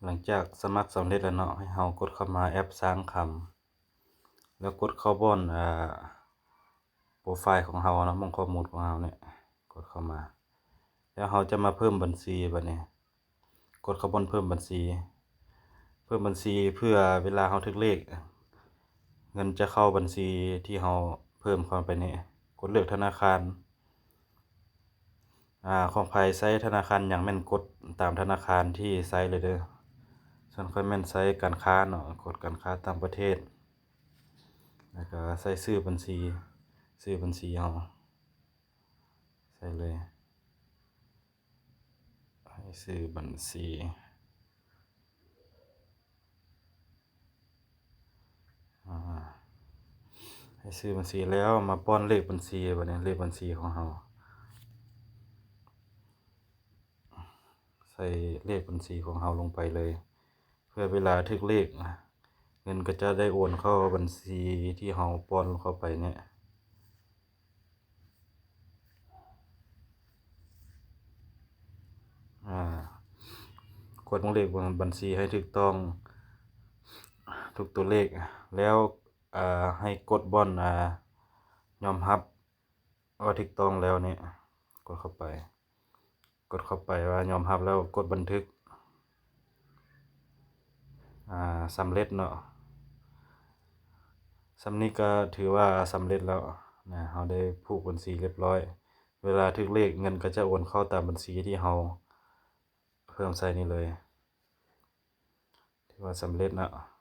ຫຼັງຈາກສະໝັກສຳເລັດແລ້ວເນາະ, ໃຫ້ເຮົາກົດເຂົ້າມາແອັບຊ້າງຄຳ ແລ້ວກົດເຂົ້າບ່ອນ ອາ ໂປຣໄຟລ໌ຂອງເຮົາເນາະ, ໝ່ອງຂໍ້ມູນຂອງເຮົານີ້ ກົດເຂົ້າມາ ແລ້ວເຮົາຈະມາເພີ່ມບັນຊີ. ບາດນີ້ກົດເຂົ້າບ່ອນເພີ່ມບັນຊີ ເພີ່ມບັນຊີ ເພື່ອເວລາເຮົາຖືກເລກ ເງິນຈະເຂົ້າບັນຊີທີ່ເຮົາເພີ່ມເຂົ້າໄປນີ້. ກົດເລືອກທະນາຄານ ອາ ຂອງໃຜໃຊ້ທະນາຄານຫຍັງ ແມ່ນກົດຕາມທະນາຄານທີ່ໃຊ້ເລີຍເດີ. ສ່ວນຂ້ອຍແມ່ນໃຊ້ການຄ້າເນາະ, ກົດການຄ້າຕ່າງປະເທດ ແລ້ວກໍໃສ່ຊື່ບັນຊີ ຊື່ບັນຊີເຮົາໃສ່ເລີຍ ໃຫ້ຊື່ບັນຊີ ອາ ໃຫ້ຊື່ບັນຊີແລ້ວມາປ້ອນເລກບັນຊີ. ບາດນີ້ເລກບັນຊີຂອງເຮົາ ໃສ່ເລກບັນຊີຂອງເຮົາລົງໄປເລີຍ ເພື່ອເວລາຖືກເລກ ເງິນກໍຈະໄດ້ໂອນເຂົ້າບັນຊີທີ່ເຮົາປ້ອນເຂົ້າໄປນີ້. ອາ ກວດເບິ່ງເລກບັນຊີໃຫ້ຖືກຕ້ອງທຸກຕົວເລກ ແລ້ວ ອາ ໃຫ້ກົດບ່ອນ ອາ ຍອມຮັບວ່າຖືກຕ້ອງແລ້ວນີ້ ກົດເຂົ້າໄປ ກົດເຂົ້າໄປວ່າຍອມຮັບແລ້ວ ກົດບັນທຶກ ອາ ສຳເລັດເນາະ. ສ່ຳນີ້ກໍຖືວ່າສຳເລັດແລ້ວນະ, ເຮົາໄດ້ຜູກບັນຊີລຽບຮ້ອຍ. ເວລາຖືກເລກ ເງິນກໍຈະໂອນເຂົ້າຕາມບັນຊີທີ່ເຮົາເພີ່ມໃສ່ນີ້ເລີຍ. ຖືວ່າສຳເລັດເນາະ.